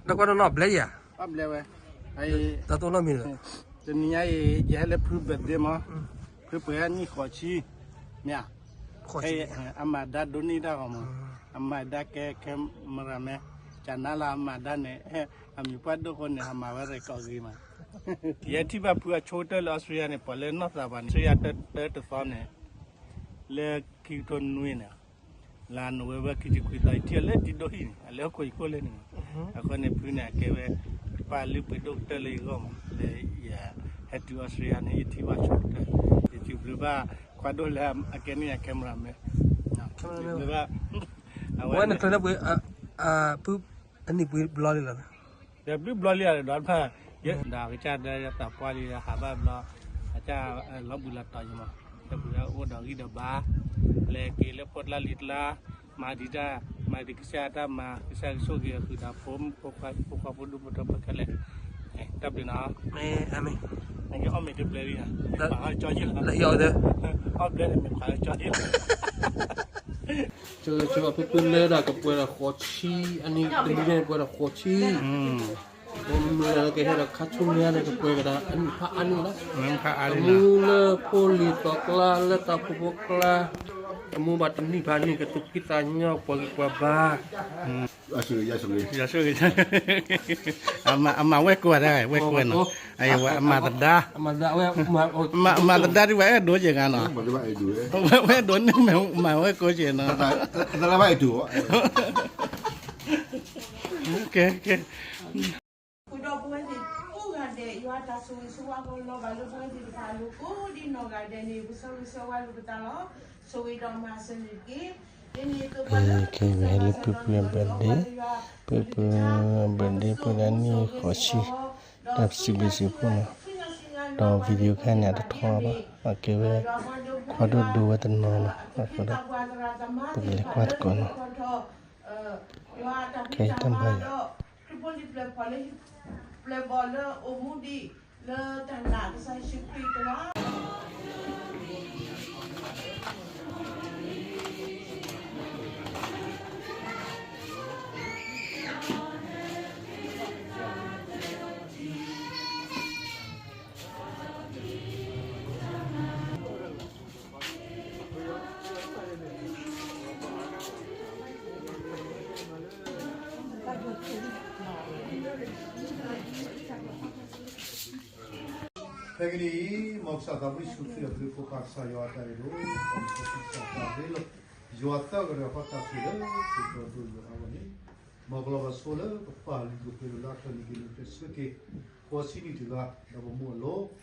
တၢ်ကွၢ်နီၢ်နီၢ်ဘျဲယၤ, တၢ်တိၢ်နီၣ်မံၤလၢ, တနံၤညါအံၤ ယဟဲလၢဖု birthday မး, ဖုပှဲၤနံၣ်ဃိးဆံ, မ့ၢ်ဧါ, အမၤဒါဒိၣ်န့ၢ်တၢ်ဂီၤမး, အမၤဒါကဲ cameraman, ကနါလၢအမၤဒါန့ၣ်, အမံၤပှၢ်ဒိၣ်ဃိန့ၣ် အမၤဝဲ record ဂ့ၤမး, ယဲထံၣ်ဘၣ်ဖုအဆိကတၢၢ်လၢအီစထြ့လယါန့ၣ် ပှၤလၢနီၢ်သးဘၣ်န့ၣ် အီစထြ့လယါတၢတသီန့ၣ်, လၢခံကထိနွံန့ၣ် လါနိၣ်ဝ့ဘၢၣ် ခံဆံခွံသီ ယထံၣ်အီၤလၢတံၤဒိၣ်ဟံၣ်န့ၣ် အလဲၤဟီၣ်ခိၣ်ယခိၣ်လၢန့ၣ်, အဃိန့ၣ် ဖုန့ၣ် အကဲဝဲ ပၢ်လုၢ်ပှ့ၤဒိၣ်ကတၢၢ်လၢယဂီၢ်မး, လၢယဟဲတုၤအီစထြ့လယါန့ၣ် ယထံၣ်ဘၣ်ဆိကတၢၢ်, ယစံးဘျုးဘၣ် ခွါဒိၣ်လၢအကဲန့ၢ်ယၤ cameraman, ဘျုးဘၣ်, အဝဲန့ၣ် ဖု အနံၣ်ပှ့ၤဘျီလံလီၤ, ဒီးဘျုးဘျီလံဒီးတဖၣ်, ဒီးကစၢ်ဒၢယသးပှၢ်လံ ဟးဘၣ်ဘျီ, အကစၢ်လီၤဘှံးလီၤတီၤယမး, ဒီးပှၤအိၣ်ဒီးဂံၢ်ဒီးဘါ, လဲၤက့ၤလၢဖိတလါလံၤတလါ, မၤဒံးတၢ်, မၤဒံးကစၢ်တၢ်မၤ, ကစၢ်ကဆိၣ်ဂ့ၤအဃုာ်ဒီးဖိမုၣ်ဖိခွါ ဖိဒိၣ်ဖိထၢဖိခဲလၢာ်, တၢ်ဘျုးနီၤ, အမ့ၢ်, နက့ၤအီၣ်မ့ၤတဘျဲလံ, လၢယီၤဒီး, အီၣ်ဘျဲန့ၣ်မ့ၢ်ခွါလၢကၠီယ့ၢ်လီၤ ကၠီဖုဖုလၢဒၣ်ကပှဲၤဒီးဃိးဆံ, အနံၣ်တနံၣ်န့ၣ်ပှဲၤဒီးဃိးဆံ, မ့ၢ်လၢကဟဲဒီးခါဆူညါန့ၣ် ကပှဲၤကဒါအနံၣ်ဖးအါန့ၣ်လီၤ, အမူလၢဖိလံၤသီကျါ လၢတၢ်ဖိဖိကျါ, အမူဘၣ်တနံၣ်ဖးန့ၣ် ကသူၣ်ဖှံသးညီ ပှၤဂံၢ်ပှၤဘါ ယဆိၣ်ဂ့ၤ, အမၤဝဲၢ်ကိးတၢ် ဝဲၢ်ကိးနီၤ, အမၤသဒါ, အမၤသဒါဒ်ဝဲအဲၣ်ဒိးက့ၤဂၤနီၤ, ဝဲၢ်ဒိးန့ၣ်မၤဝဲၢ်ကိးက့ၤနီၤ, ကဲ, ကဲ ဃုာ်ဒီးပဝဲသ့ၣ်ကိးဂၤဒဲး ယွၤအတၢ်ဆိၣ်ဂ့ၤဆိၣ်ဝါကလီၤဘၣ်လၢ ပဝဲသ့ၣ်တဖၣ်အလိၤကိးဒ်နီၢ်ဂၤဒဲးန့ၣ် ပဆၢဂ့ၤဆၢဝါလိာ်ပသးလီၤ. ဆိၣ်ဂ့ၤဒီးမၤစၢၤန့ၣ်တက့ၢ်. ယဲက့ၤဝဲလၢဖုဖုအ birthday, ဖုဖုအ birthday ပှဲၤဒီးနံၣ်ဃိးဆံ, ဒီးပစံးဘျုးစံးဖှိၣ်နီၤ, ဒီး video ခါန့ၣ် အတထီၣ်ဘၣ်, အကဲဝဲ ခွါဒိၣ်ဒိဝဲတနီၤနီၤ, အဃိဒီး ပကလဲၤကွၢ်သကိးနီၤ, ခဲအံၤတၢ်ဘါယွၤ ဖဲကနံၣ်အံၤ မ်ကစၢ်သးဘိယ့ၣ်ၡူးခရံာ်အဘျုးအဖှိၣ် ပၢ်ကစၢ်ယွၤအတၢ်အဲၣ်ဒိၣ်, မ်ကစၢ်သးဘိလီၤ, ယွၤသၢဂၤတဂၤဃီတၢ်ဆိၣ်ဂ့ၤလၢ သုးကီၢ်ဒိၣ်ယွၤအဂီၢ်န့ၣ်, မ်ကလီၤဘၣ်ဆိလၢပပၢ်လုၢ်ဒိၣ်ပှ့ၤဒိၣ်လၢအချၢန့ၣ် က့ၤလၢကျဲဆိက့ၤ, ဃိးဆံနံၣ်တဂၤ ဒီးပမိၢ်အလိၤ, ဃိဒီးဒီပုၢ်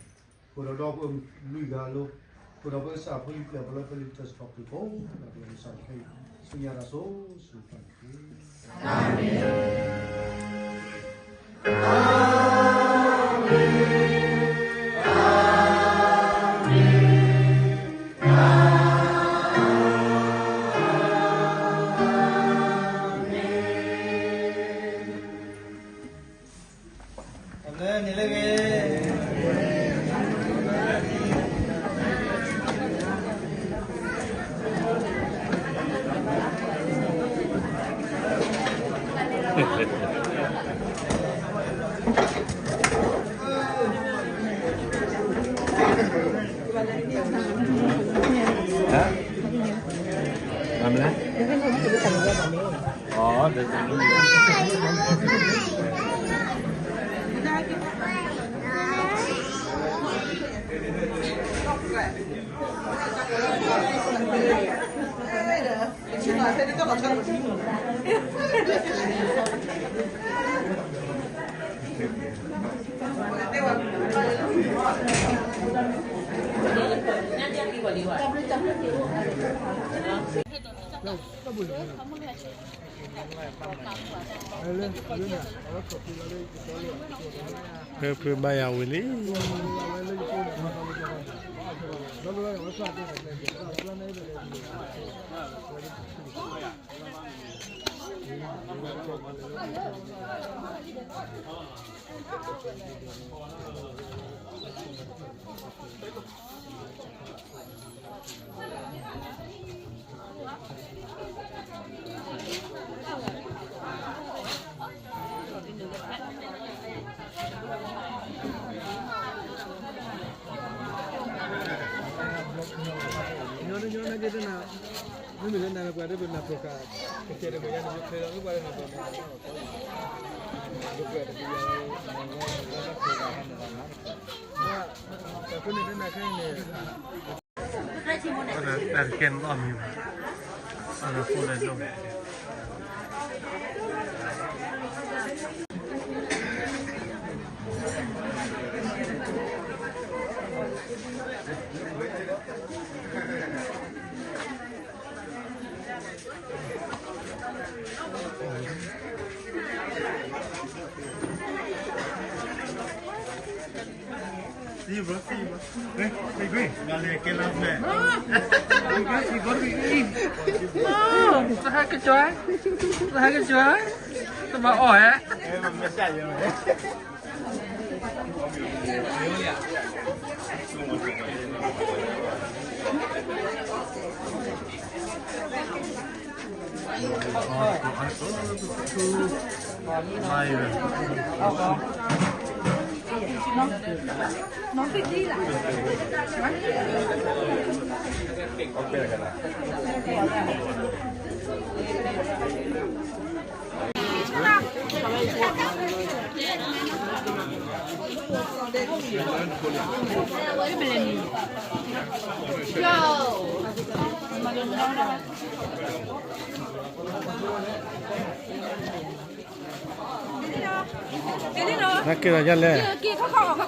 ဝဲၢ်လွံၢ်ဂၤအလိၤ, ဃိဒီးပကစၢ်ဖိလံၤပျဲၢ် ပလီၤဖဲလံာ်တၢ်စ့ၢ်ကီးပူၤဃီ, ဒီးပကစၢ်ခဲအံၤ ဆူညါတၢ်ဆိၣ်ဂ့ၤဆိၣ်ဝါတက့ၢ်. ဖုဖုဘါယွၤဝံၤလံ. မ့မ့ၢ်လၢနၤလၢပှၤဒီးပနၢ်ပၢၢ်ဃာ် ကစဲးတမ့ၢ်ယၤန့ၣ် ယချ့လီၤလၢပှၤလၢနၢ်ပၢၢ်န့ၣ် ပှၤတကယၤ တၢ်ဖိန့ၣ်တနၤခဲအံၤန့ၣ် တၢ်တကဲန့ၣ်အီၣ်မံၤဘၣ် အဖိလဲၣ်လိၣ် See you, bro. See you, bro. Hey, hey, Green. Now they can laugh, man. Oh, you got, you got to be eating. Oh, say hi, good joy. Say hi, good joy. Come on, oh, eh? Hey, I'm gonna tell you, man. နက့ၤလီၤယလဲၣ်, အ့ၣ်ဂ့ၤညါ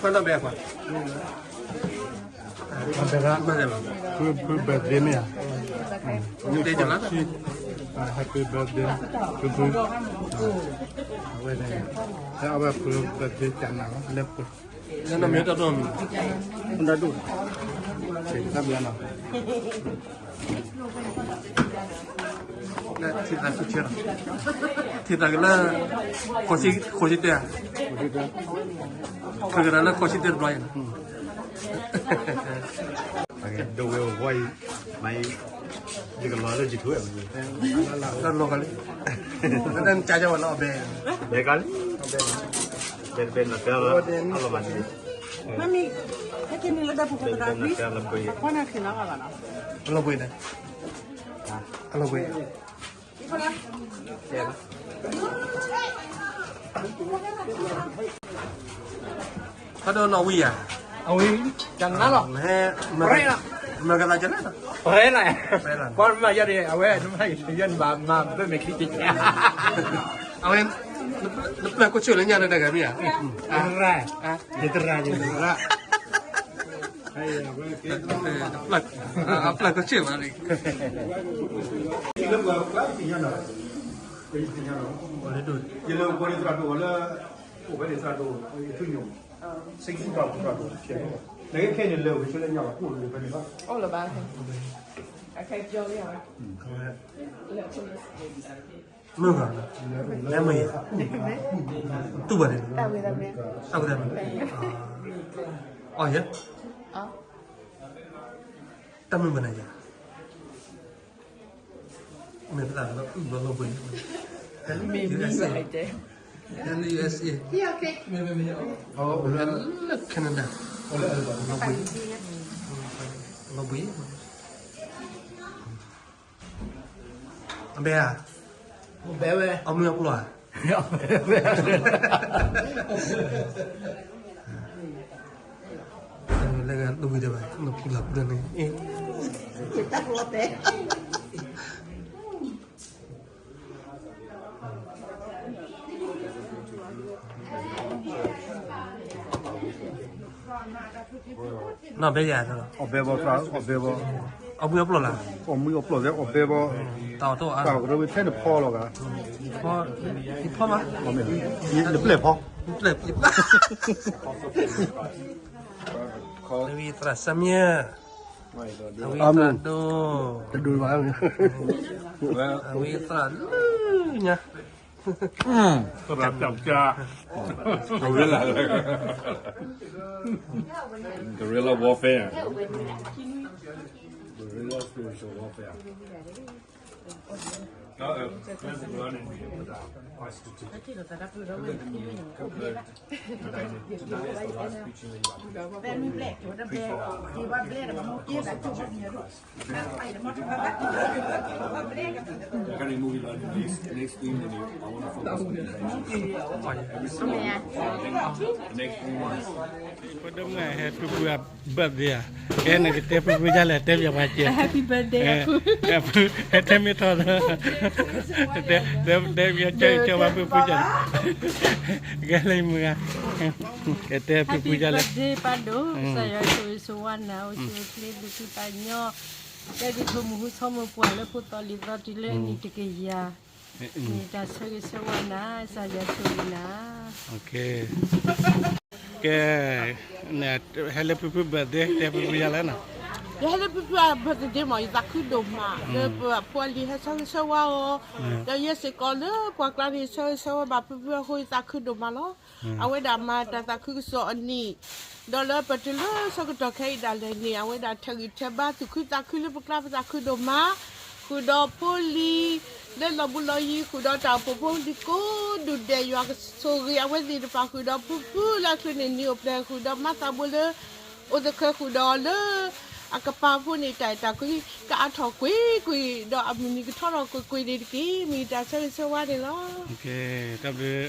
ဖဲလီၤဘဲကွၢ်, ဖု ဖု birthday မ့ၢ်ဧါ, နတဲကလါ, Happy birthday ဖု ဖု, အဝဲန့ၣ် ဖဲအဝဲဖု birthday ကနၤလီၤ လၢပှဲၤ လၢနမ့ၢ်တၢ်ဒိၣ်မံၤ, တၢ်ဒိၣ်, တၢ်ဘျါနီၤ လၢထံသးခုဆဲလီၤ, ထံသးကလၢ ဃိးဆံတဲၢ်, ဃိးဆံတဲၢ်, ဃိးဆံတဲၢ်တဘျီအံၤ, ဒိဝဲဝဲအံၤ, မ့ၢ် ယကလီၤလၢ YouTube တၢ်လီၤကလံ, တၢ်နကါယဝဲလၢအဘဲ, ဘဲကလံ, ဘဲတဘဲနတဲလီၤ, အလီၤမးန့ၣ်, မ့မ့ၢ် ဟဲက့ၤန့ၣ်လၢဒၢပူၤကတၢၢ် နတဲလီၤဘဲ, အလီၤဘှံးန့ၣ်, အလီၤဘှံး ဖးဒိၣ်နီၣ်ဝံၤဧါ, အဝံၤ, ကနၤလီၤ, မ့ၢ်ကသးကလဲၣ်, ပရဲလီၤ, ပှၤမၤယၤဒ်အဝဲ, ယဲနဘၣ်မၤဘၣ်မ့ၢ်ချံက့ၤ, အဝဲ, နပျၢ်ခိၣ်ဆၢလၢညါန့ၣ်တဂၤမ့ၢ်ဧါ, ယတရၣ်, ယတရၣ်, အပျၢ်ခိၣ်ဆၢမးန့ၣ် လၢပှၤပှၤသ့ၣ်ညါနီၤ, ယလၢပှၤန့ၣ်သရၣ်ဒိၣ်ဝဲလၢ, အိၣ်ဖဲန့ၣ်သရၣ်ဒိၣ်, ယထူၣ်ညိၣ်, စ့ၢ်ကီးသရၣ်ဒိၣ်, နကဲခဲအံၤန့ၣ်လဲၤဝဲဆူလၢညါဘၣ် အိၣ်လၢဖဲန့ၣ်ဘၣ်, အိၣ်လၢဘၣ်, မုၢ်ဂၤ, လဲၤမုၢ်ယဲ, တူၢ်ဘၣ်န့ၣ်, တၢ်ဝဲဒၣ်မ့ၢ်, အီၣ်ယဲ, တၢ်မုၢ်ဘၣ်န့ၣ်ယဲ မ့ၢ်ပသးလၢအုၣ်ဘျီလီၤဘှံး, ဟဲလၢ USA, ဟဲလၢ USA, ဟဲလၢ Canada, လီၤဘှံး, လီၤဘှံး, အဘဲဧါ, အမ့ၢ်အပျီဧါ လၢလီၤဘှံးဒၣ်ဘၣ် နဖူလၢ်ပူၤန့ၣ်, တၢ်ဖျီတဲ နီၢ်ဘဲယၤ, အီၣ်ဘဲဘီ, အီၣ်ဘဲဘီ, အီၣ်မ့ၤအီပျီၢ်လၢ အီၣ်မ့ၤအီပျီၢ်သဲအီၣ်ဘဲဘီ, တၢ်အီၣ်တအိၣ်အါ, တၢ်အီၣ်ကရၢဝံၤထဲနဖီလီၤဂၤ, ဖီ, ယဖီမး, နပျဲၢ်ဖီ, နပျဲၢ်, အဝံသရၣ်စၢမံ, အဝံသရၣ်ဒိၣ်, တဒိၣ်ဘၣ်, အဝံသရၣ်လၢညါ သရၣ်ပျီကါ, guerrilla, guerrilla warfare, guerrilla spiritual warfare. Happy birthday ဧါ, ကဲနကတဲဖုဖုဒ်လဲၣ် တဲပျီပှၤစဲး, Happy birthday, တဲမ့ၢ်ထီၣ်, တဲပျီစဲး ကၠီဘၣ်ဖုဖုကၠီ, ကဲလၢမုၢ်ဂၤ, ကဲတဲဖုဖုဒ်လဲၣ်, Happy birthday ပၢ်ဒိၣ်, ကစၢ်ယွၤဆိၣ်ဂ့ၤဆိၣ်ဝါနၤ အိၣ်ဆူၣ်အိၣ်ချ့ ဒုးသ့ၣ်ညါ, ကဲဒုးထူမူဟူဆီမူပှၤလၢဖိသီလံၤသီတုၤလၢနံၣ်တကယၤ, မ့ၢ်တၢ်ဆၢဂ့ၤဆၢဝါနၤ ကစၢ်ယွၤဆိၣ်ဂ့ၤနၤ, ကဲ, ဟဲလၢဖုဖု birthday တဲဖုဖုဒ်လဲၣ်နီၤ, ယဟဲလၢဖုဖုအ birthday မး ယသးခုဒိၣ်မး လၢပဖိအလံၤဟဲဆၢဂ့ၤဆၢဝါအီၤ, ဒီးယဲစ့ၢ်ကီးလၢပှၤကျါန့ၣ် ဆၢဂ့ၤဆၢဝါဘၣ်ဖုဖုအဃိ ယသးခုဒိၣ်မးလီၤ. အဝဲဒၣ်မၤတၢ်သးခုကစီၣ်အနံၣ်, ဒီးလၢပတုၤလၢဆၢကတီၢ်ခဲအံၤဒၣ်လဲာ်န့ၣ် အဝဲဒၣ်ထဲးဂံၢ်ထဲးဘါ သူၣ်ခုသးခုလၢပကျါ ပသးခုဒိၣ်မး, ဃုာ်ဒီးဖိလံၤ လၢလီၤဘူးလီၤယံၤ ဃုာ်ဒီးတၢ်အိၣ်ဖှိၣ်ဖိလံၤကိးဒူၣ်ဒဲး ယွၤကဆိၣ်ဂ့ၤအဝဲသ့ၣ်တဖၣ် ဃုာ်ဒီးဖုဖုလၢအချုးန့ၣ် နံၤအိၣ်ဖျဲၣ် ဃုာ်ဒီးမါသးဘိလၢ အိၣ်သခၢ ဃုာ်ဒီးလၢ အကပၤဖိန့ၣ် တၢ်အဲၣ်တၢ်ကွံ ကအါထီၣ်ကွ့ၢ်ကွ့ၢ် ဒီးအမုၢ်နံၤကထီထီၣ်ကွ့ၢ်ကွ့ၢ်န့ၣ်တက့ၢ်. မ့ၢ်တၢ်ဆၢဂ့ၤဆၢဝါန့ၣ်လီၤ. တၢ်ဘျုး,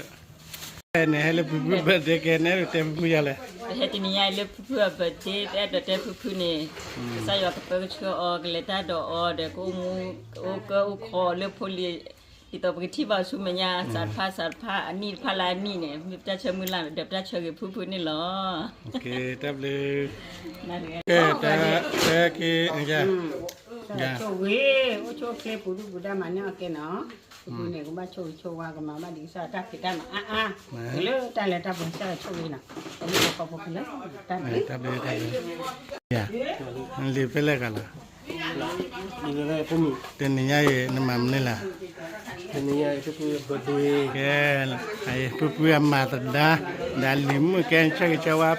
န့ၣ်ဟဲလၢဖုဖု birthday ကဲ နဲဒိးတဲဖုဖုဒ်လဲၣ်, ဟဲတနံၤညါအံၤလၢဖုဖုအ birthday ပအဲၣ်ဒိးတဲဖုဖုန့ၣ်, ကစၢ်ယွၤကပၢကဆှၢအီၤ ကလဲၤတၢ်ဒီးအီၤဒီး ကအိၣ်မူ ကအိၣ်ကၢအိၣ်ခီလၢဖိလံၤ ဒ်သိးပကထံၣ်ဘၣ်ဆူမဲာ်ညါ စးတဖၣ်စးတဖၣ် အနံၣ်တဖၣ်လၢအနံၣ်န့ၣ် မ့ၢ်ပတၢ်ဆၢမုၢ်လၢ်ဒီးပတၢ်ဆၢဂ့ၤဖုဖုန့ၣ်လီၤ. တၢ်ဘျုး, ကဲ, တၢ်, တၢ်က့, ဆိၣ်ဂ့ၤ, အိၣ်ဆူၣ်အိၣ်ချ့ပူၤဒုၣ်ပူၤဒါမၤန့ၢ်အီၤကဲနီၤ, ဖုဖုန့ၣ် ကဘၣ်ဆိၣ်ဂ့ၤဆိၣ်ဝါ ကမၤဘၣ်ဒ်ကစၢ်တၢ်ဖံးတၢ်မၤအါအါ, လၢတၢ်လဲၤတၢ်ပှဲၤကစၢ်ဆိၣ်ဂ့ၤနီၤ, လၢပခီဖိဖဲလဲၣ်, တၢ်ဘျုး, တၢ်ဘျုး, လံာ်ဖဲလဲၣ်ဂၤလီၤ, တနံၤညါအံၤ နမၤမနုၤလဲၣ်, ကဲ, ဖုဖုအမၤသဒါ, ဒီးလံာ်မုၣ်ကဲဆၢဂ့ၤဆၢဝါ,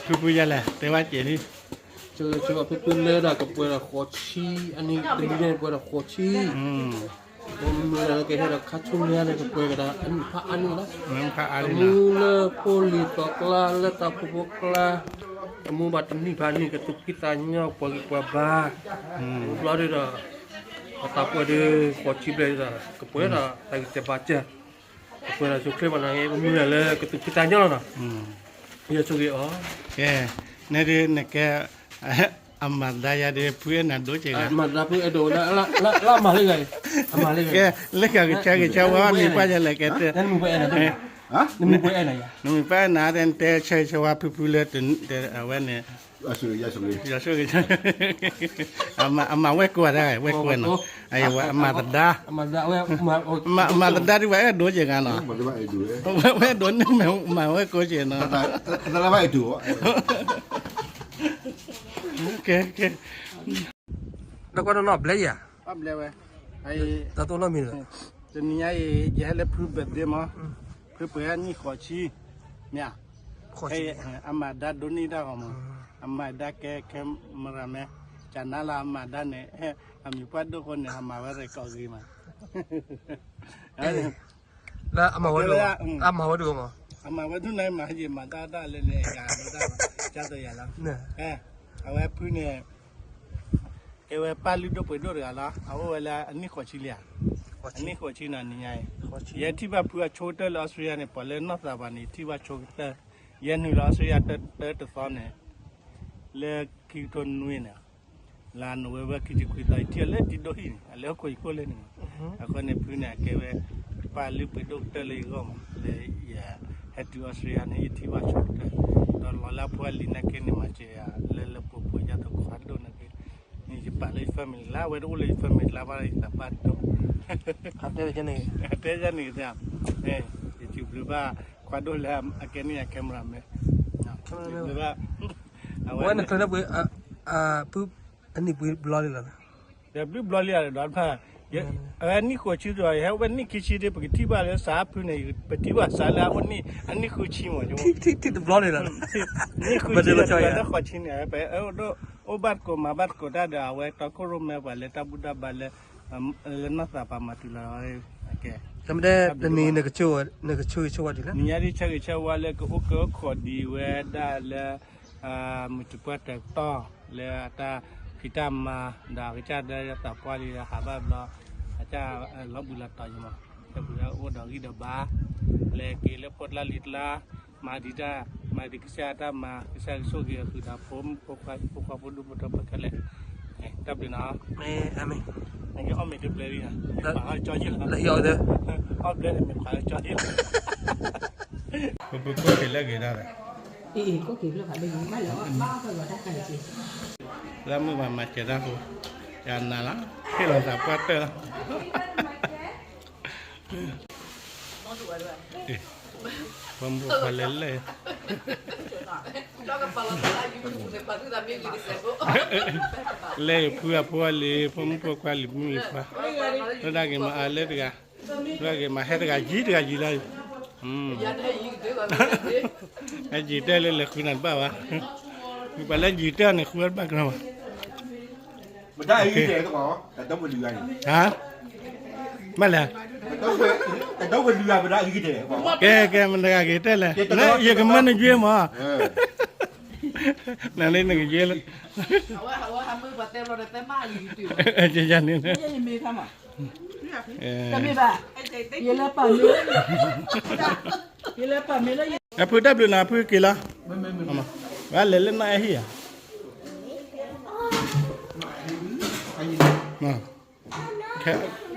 ဖုဖုယၤလဲၣ် တဲဝဲက့ၤလံ, ဆၢဂ့ၤဆၢဝါဖုဖုလၢဒီးကပှဲၤဒီးဃိးဆံ, အနံၣ်တနံၣ်န့ၣ်ပှဲၤဒီးဃိးဆံ မ့ၢ်လၢကဟဲဒီးခါဆူညါန့ၣ် ကပှဲၤကဒီးအနံၣ်ဖးအါန့ၣ်လီၤ. မူလၢဖိလံၤသီကျါ လၢတၢ်အိၣ်ဖှိၣ်ဖိကျါ, အမူဘၣ်တနံၣ်ဖးနံၣ် ကသူၣ်ဖှံသးညီ ပှၤဂံၢ်ပှၤဘါ, ဘျီဒုဒီး အသးပှဲၤဒီး ဃိးဆံဘျဲၣ်ဒီး ကပှဲၤဒီးတၢ်ဂံၢ်တၢ်ဘါစၢၤ, ကပှဲၤဒီးဆိချ့ဘၣ်နၤ မ့ၢ်လၢကသူၣ်ဖှံသးညီလီၤနီၤ. ယဆိၣ်ဂ့ၤအီၤ, ကဲ, နဲဒုးနကဲ အမၤသဒါယၤဒီး ဖုအဲၣ်နၤဒိၣ်ကဲဂၤ, မၤသဒါဖုအဲၣ်ဒိၣ်, လၢမၤလၢဂၤ, ကဲ, လၢကကဆၢဂ့ၤဆၢဝါ မံၤပှၢ်ယၤလဲၣ်ကဲ, နမံၤပှၢ်အဲၣ်နၤ, နမံၤပှၢ်အဲၣ်နၤ တဲဆၢဂ့ၤဆၢဝါဖုဖုလၢ အဝဲန့ၣ် ယဆိၣ်ဂ့ၤ, အမၤဝဲၢ်ကိးဒၣ် ဝဲၢ်ကိးနီၤ, အမၤသဒါ, မၤသဒါဒ်ဝဲအဲၣ်ဒိၣ်ကဲဂၤနီၤ, ဝဲအဲၣ်ဒိၣ်န့ၣ် မၤဝဲၢ်ကိးကဲနီၤ, ကဲ, တၢ်ကွၢ်နီၢ်နီၢ်ဘျဲယၤ, ဘျဲဝဲ, တၢ်တိၢ်နီၢ်မံၤလၢ, တနံၤညါအံၤ ယဟဲလၢဖု birthday မး, ဖုပှဲၤနံၣ်ဃိးဆံ, မ့ၢ်ဧါ, အမၤဒါဒိးန့ၢ်တၢ်ဂီၤမး, အမၤဒါကဲ cameraman, ကနါလၢအမၤဒါန့ၣ်, အမံၤပှၢ်ဒိၣ်ဃိန့ၣ် အမၤဝဲ record ဂ့ၤမး, လၢအမၤဝဲဒိၣ်, အမၤဝဲဒိၣ်မး, အမၤဝဲဒိၣ်န့ၣ် မၤယံာ်မၤတၢ်တၢ်လၢန့ၣ် ယၤဒိၣ်တၢ်, ကၢ်သိးယၤလီၤ, အဝဲဖုန့ၣ် ကဲဝဲပၢ်လုၢ်ဒိၣ်ပှ့ၤဒိၣ်တဂၤလီၤ. အအိၣ်ဝဲလၢအနံၣ်ဃိးဆံလံဧါ, အနံၣ်ဃိးဆံနီၤ နံၤညါအံၤ, ယဟဲထံၣ်ဘၣ်ဖုအဆိကတၢၢ်လၢ Australia န့ၣ် ပှၤလၢနီၢ်သးပှၤန့ၣ် ထံၣ်ဘၣ်ဆိကတၢၢ်, ယဟဲနုာ်လီၤ Australia တၢတသီန့ၣ်, လၢခံကထိနွံန့ၣ်, လါနိၣ်ဝ့ဘၢၣ် ခံဆံခွံသီ ယထံၣ်အီၤလၢတံၤဒိၣ်ဟံၣ်န့ၣ် အလဲၤဟီၣ်ခိၣ်ယခိၣ်လဲၣ်န့ၣ်, အဃိန့ၣ် ဖုန့ၣ် အကဲဝဲ ပၢ်လုၢ်ပှ့ၤဒိၣ်ကတၢၢ်လၢယဂီၢ်မး လၢယဟဲတုၤ Australia န့ၣ် ယထံၣ်ဘၣ်ဆိကတၢၢ်, ဒီးလီၤလၢအဖိအလံၤနာ်က့န့ၣ် မၤစၢၤယၤလၢလၢပှဲၤပှဲၤ ယၤသကိးဖးဒိၣ်နာ်က့ ယပာ်လၢယ family လၢ အဝဲတအိၣ်လၢယ family လၢဘၣ်ယသးပှၢ်ဒိၣ်, အတဲန့ၣ်, အတဲယၤန့ၣ်, ယစံးဘျုးဘၣ် ခွါဒိၣ်လၢအကဲန့ၢ်ယၤ camera man, စံးဘျုးဘၣ်, အဝဲနကျၢၤလၢပှဲၤ, ပုၢ်, အနံၣ်ပှဲၤဘျီလံလီၤ, ဒီးဘျုးဘျီလံဒီးတဖၣ်, အဝဲနံၣ်ဃိးဆံဒီး ယဟဲအိၣ်ဖဲနံၣ်ခံဆံဒီး ပကထံၣ်ဘၣ်လၢစးဖုန့ၣ် ပထံၣ်ဘၣ်စးလၢအအိၣ်နံၣ်, အနံၣ်ဃုဆံမး, ထံၣ်တဘျီန့ၣ်လီၤ, နံၣ်ဃုဆံဒီး တၢ်ဃိးဆံန့ၣ် ပအိၣ်ဒိၣ်, အိၣ်ဘၣ်တကိးမၤဘၣ်တကိးတၢ်ဒီး အဝဲတီခိၣ်ရိၣ်မဲပှၤလၢတၢ်ဘူၣ်တၢ်ဘါလၢ လၢနီၢ်သးပှၤမၤတုၤလီၤ, ကဲ, တမ့ၢ်ဒ် တနံၤနကဆိၣ်ဂ့ၤဆိၣ်ဝါဒ်လဲၣ်, နံၤညါဒ်ဆၢဂ့ၤဆၢဝါလၢ ကအိၣ်ကအိၣ်ခိးဒံးဝဲဒၣ်လၢ မုၢ်တပှၢ်တၢ်ကတီၢ် လၢအတၢ်ဖံးတၢ်မၤ ဒီးအကစၢ်ဒီးယသးပှၢ်လံဒီး ဟးဘၣ်ဘျီ အကစၢ်လီၤဘှံးလီၤတီၤယမး, ဒီးပှၤအိၣ်ဒီးဂံၢ်ဒီးဘါ လဲၤက့ၤလၢဖိတလါလံၤတလါ, မၤဒံးတၢ်, မၤဒံးကစၢ်တၢ်မၤ, ကစၢ်ကဆိၣ်ဂ့ၤအဃုာ်ဒီးဖိမုၣ်ဖိခွါ ဖိခွါဖိဒိၣ်ဖိထီဖိခဲလၢာ်, တၢ်ဘျုးနီၤ, အီၣ်မ့ၤတဘျဲၣ်လံ, လၢဟံၣ်အီၣ်ဒီး, အီၣ်ဘျဲၣ်န့ၣ်မ့ၢ်ခွါကၠီယ့ၣ်လီၤ, ပပခိၣ်က့ၤလၢအဂ့ၤဒၣ်, လၢမုၢ်ပှၤမၤစၢၤတၢ်ဖိ, ယနၤလီၤ, ဟ့ၣ်လီၤသးပှၢ်တၢၢ်လီၤ, ဖိမုၣ်ဖိခွါလဲၤလဲၣ်, လဲၤဖုအဖိအလံၤ ဖိမုၣ်ဖိခွါလံၤမုၣ်လံၤခွါ, လၢဒၣ်က့ၤမၤအါလၢတဂၤ, လၢက့ၤမၤဟဲတဂၤယံၤတဂၤယံၤလီၤ, အယံၤတၢၢ်လၢလဲၤဃုနၤတဘၣ်ဘၣ်, ပှၤလၢယံၤတၢၢ်န့ၣ်ဃုအီၣ်တဘၣ်ကလီဘၣ်, ဟါ, မ့ၢ်လဲၣ်, ကဲကဲ မတၤဂၤက့ၤတဲလဲၣ်, ယကမၢနယွ့မး, နန့ၣ်နကယွ့လၢ, ယန့ၣ်, ယလၢပာ်မ့ၢ်, ယလၢပာ်မ့ၢ်လၢ, အဖုတၢ်ဘျုးနၤဖုက့ၤလီၤ, ဘၣ်လဲၤလၢနီၢ်အဲၣ်ဟံၣ်ဧါ, ခဲ